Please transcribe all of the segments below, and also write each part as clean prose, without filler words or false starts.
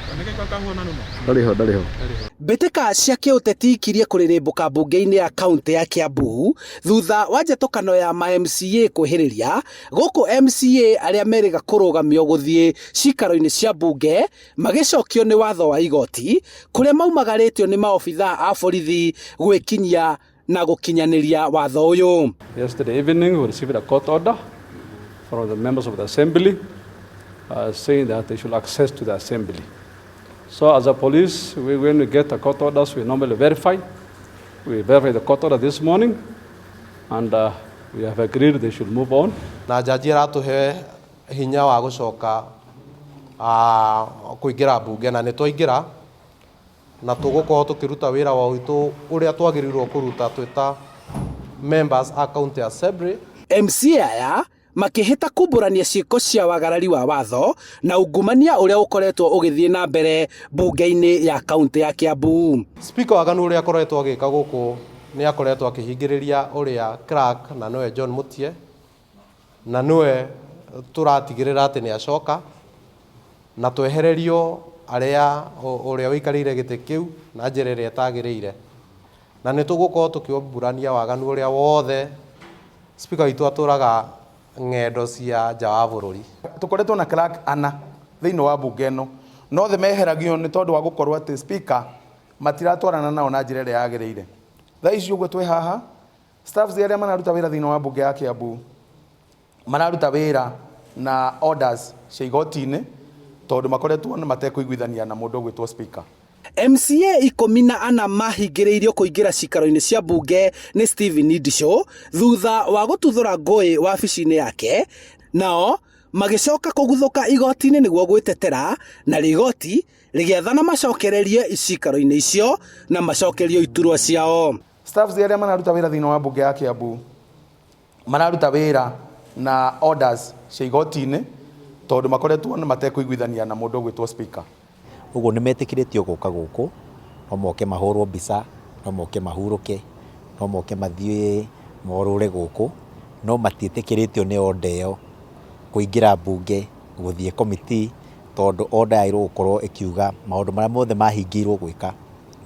Ndarĩ ho, ndarĩ ho. Mbĩtĩka cia kĩũteti ikirie kũrĩrĩmbũka mbunge-inĩ ya kaũntĩ ya Kiambu thutha wa njatũkano ya ma MCA kwĩhĩrĩria gũkũ MCA arĩa merĩga kũrũgamio gũthiĩ cikaro-inĩ cia mbunge magĩcokio nĩ watho wa igoti kũrĩa maumagarĩtio nĩ maobithaa a borithi gwĩkinyia na gũkinyanĩria watho ũyũ. Yesterday evening, we received a court order from the members of the assembly saying that they should access to the assembly. So as a police, when we get the court orders, we normally verify. We verify the court order this morning, and we have agreed they should move on. Na jaji aratũhe hinya wa gũcoka kũingĩra mbunge na nĩ twaingĩra na tũgũkorwo tũkĩruta wĩra wa witũ ũrĩa twagĩrĩirwo kũruta twĩ ta members a county assembly. MCA aya makĩhĩta kumbũrania ciĩko cia wagarari wa watho na ungumania ũrĩa ũkoretwo ũgĩthiĩ na mbere mbunge-inĩ ya kaũntĩ ya Kiambu. Speaker waganu ũrĩa akoretwo agĩka gũkũ nĩ akoretwo akĩhingĩrĩria ũrĩa clerk na nĩwe John Mutie na nĩwe tũratigĩrĩra atĩ nĩ acoka na twehererio arĩa ũrĩa ũikarĩire gĩtĩ kĩu na njĩra ĩrĩa ĩtagĩrĩire, na nĩ tũgũkorwo tũkĩũmburania waganu ũrĩa wothe speaker witũ atũraga ng'endo cia nja wa bũrũri. Tũkoretwo na clerk ana thĩinĩ wa mbunge ĩno, no othe meheragio nĩ tondũ wa gũkorwo atĩ speaker matiratwarana nao na njĩra ĩrĩa yagĩrĩire. Thaa ici ũguo twĩ haha, staffs arĩa mararuta wĩra thĩinĩ wa mbunge ya Kiambu mararuta wĩra na orders cia igoti-inĩ tondũ makoretwo matekũiguithania na mũndũ ũgwĩtwo speaker. MCA 14 mahingĩrĩirio kũingĩra cikaro-inĩ cia mbunge nĩ Stephen Ndichu thutha wa gũtuthũra ngũĩ wabici-inĩ yake, nao magĩcoka kũguthũka igoti-inĩ nĩguo gwĩtetera, na igoti rĩgĩathana macokererie cikaro-inĩ icio na macokerio iturwa ciao. Staffs arĩa mararuta wĩra thĩinĩ wa mbunge ya Kiambu mararuta wĩra na orders cia igoti-inĩ tondũ makoretwo matekũiguithania na mũndũ ũgwĩtwo speaker. Ũguo nĩ metĩkĩrĩtio gũka gũkũ, no moke mahũrwo mbica, no moke mahurũke, no moke mathiĩ morũre gũkũ, no matiĩtĩkĩrĩtio nĩ order ĩyo kũingĩra mbunge, gũthiĩ committee, tondũ order yagĩrĩirwo gũkorwo ĩkiuga maũndũ marĩa mothe mahingĩirwo gwĩka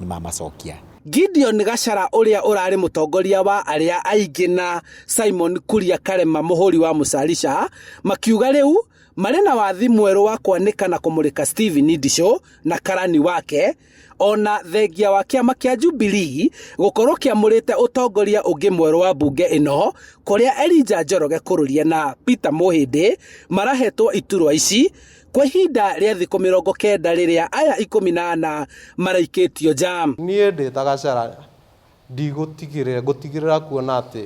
nĩ mamacokia. Gideon Gachara ũrĩa ũrarĩ mũtongoria wa arĩa aingĩ na Simon Kuria Karema mũhũri wa Mũcarica makiuga rĩu marĩ na wathi mwerũ wa kwanĩka na kũmũrĩka Stephen Ndichu na karani wake, ona thengia wa kĩama kĩa Jubilee gũkorwo kĩamũrĩte ũtongoria ũngĩ mwerũ wa mbunge ĩno kũrĩa Elijah Njoroge Kũrũria na Peter Mũhĩndĩ marahetwo iturwa ici kwa ihinda rĩa thikũ 90 rĩrĩa aya 14 maraikĩtio nja. Niĩ ndĩ ta Gachara ndigũtigĩrĩra ngũtigĩrĩra kuona atĩ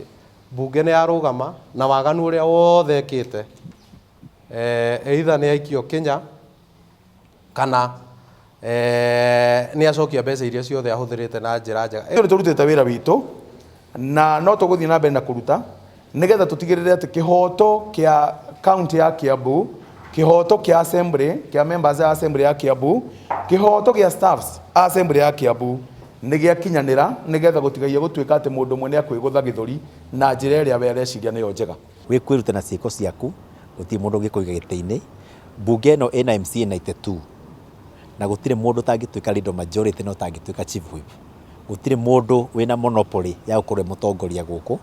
mbunge nĩ yarũgama na waganu ũrĩa wothe ĩkĩte either nĩ aikio Kenya kana nĩ acokia mbeca iria ciothe ahũthĩrĩte na njĩra njega. Nĩ tũrutĩte wĩra witũ na no tũgũthiĩ na mbere na kũruta nĩgetha tũtigĩrĩre atĩ kĩhoto kĩa county ya Kiambu, kĩhoto kĩa assembly, kĩa members ya assembly ya Kiambu, kĩhoto kĩa staffs a assembly ya Kiambu nĩ gĩakinyanĩra, nĩgetha gũtigaire gũtuĩka atĩ mũndũ ũmwe nĩ akwĩgũtha gĩthũri na njĩra ĩrĩa we areciria nĩyo njega. Wĩ kwĩruta na ciĩko ciaku, gũtirĩ mũndũ ũngĩkũiga gĩtĩ-inĩ. Mbunge ĩno ĩna MCA 92 na gũtirĩ mũndũ ũtangĩtuĩka leader majority na ũtangĩtuĩka chief whip. Gũtirĩ mũndũ wĩna monopoly ya gũkorwo e mũtongoria gũkũ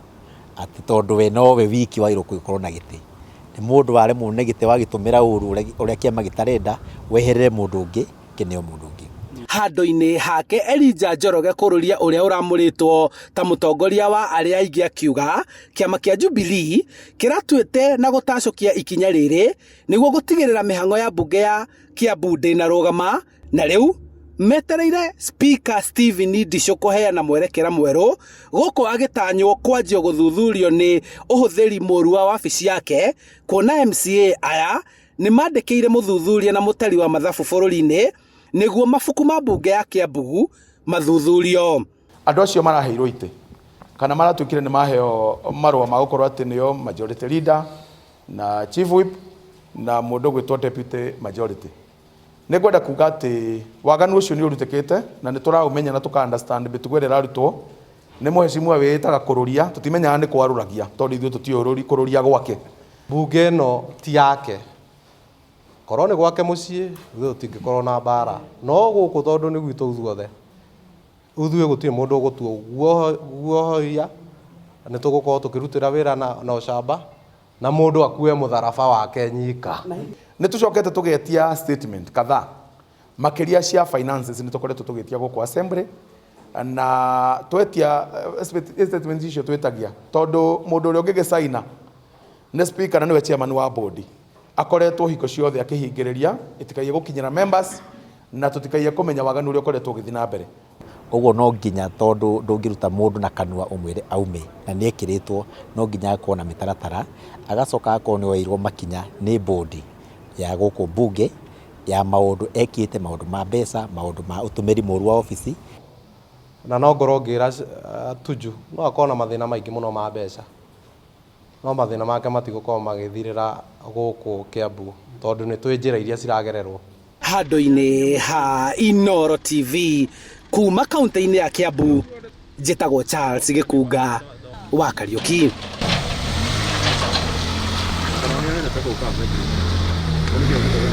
atĩ tondũ we nowe wiki wagĩrĩirwo gũkorwo na gĩtĩ. Nĩ mũndũ waremwo nĩ gĩtĩ wagĩtũmĩra ũru ũrĩa kĩama gĩtarenda, weherere mũndũ ũngĩ, kĩneo mũndũ ũngĩ. Handũ-inĩ hake Elijah Njoroge Kũrũria ũrĩa ũramũrĩtwo ta mũtongoria wa arĩa aingĩ akiuga kĩama kĩa Jubilee kĩratuĩte na gũtacũkia ikinya rĩrĩ nĩguo gũtigĩrĩra mĩhang'o ya mbunge ya Kiambu ndĩnarũgama, na rĩu metereire Speaker Stephen Ndichu kũheana mwerekera mwerũ gũkũ agĩtanywo kwanjio gũthuthurio nĩ ũhũthĩri mũru wa wabici yake, kuona MCA aya nĩ mandĩkĩire mũthuthuria na mũtari wa mathabu bũrũri-inĩ nĩguo mabuku ma mbunge ya Kiambu mathuthurio. Andũ acio maraheirwo itĩ kana maratuĩkire nĩ maheo marũa ma gũkorwo atĩ nĩo majority leader na chief whip na mũndũ ũgwĩtwo deputy majority. Nĩ ngwenda kuga atĩ waganu ũcio nĩ ũrutĩkĩte na nĩ tũraũmenya na tũka understand mĩtugo ĩrĩa ĩrarutwo nĩ mũhecimua wĩĩtaga Kũrũria, tũtimenyaga nĩ kwarũragia tondũ ithuĩ tũtiũĩ kũrũria gwake. Mbunge ĩno ti yake. Korwo nĩ gwake mũciĩ ithuĩ tũtingĩkorwo na mbara, no gũkũ tondũ nĩ gwitũ ithuothe, ithuĩ gũtirĩ mũndũ ũgũtuohoia, nĩ tũgũkorwo tũkĩrutĩra wĩra na ũcamba na mũndũ akue mũtharaba wake nyika. Nĩ tũcokete tũgetia statement kadhaa makĩria cia finances, nĩ tũkoretwo tũgĩtia gũkũ assembly na twetia statement icio twĩtagia tondũ mũndũ ũrĩa ũngĩgĩcaina nĩ speaker na nĩwe chairman wa board, akoretwo hingo ciothe akĩhingĩrĩria ĩtikaiye gũkinyĩra members na tũtikaiye kũmenya waganu ũrĩa ũkoretwo ũgĩthiĩ na mbere. Ũguo no nginya, tondũ ndũngĩruta mũndũ na kanua ũmwĩre aume na nĩ ekĩrĩtwo, no nginya akorwo na mĩtaratara, agacoka agakorwo nĩ oeirwo makinya nĩ board ya gũkũ bunge ya maũndũ ekĩte, maũndũ ma mbeca, maũndũ ma ũtũmĩri mũru wa obici. Na no ngorwo ngĩra Tuju no akorwo na mathĩna maingĩ mũno ma mbeca, no mathĩna make matigũkorwo magĩthirĩra gũkũ Kiambu tondũ nĩ twĩ njĩra iria ciragererwo. Handũ-inĩ ha Inooro TV kuma kaunti-inĩ ya Kiambu, njĩtagwo Charles Gĩkunga wa Kariuki.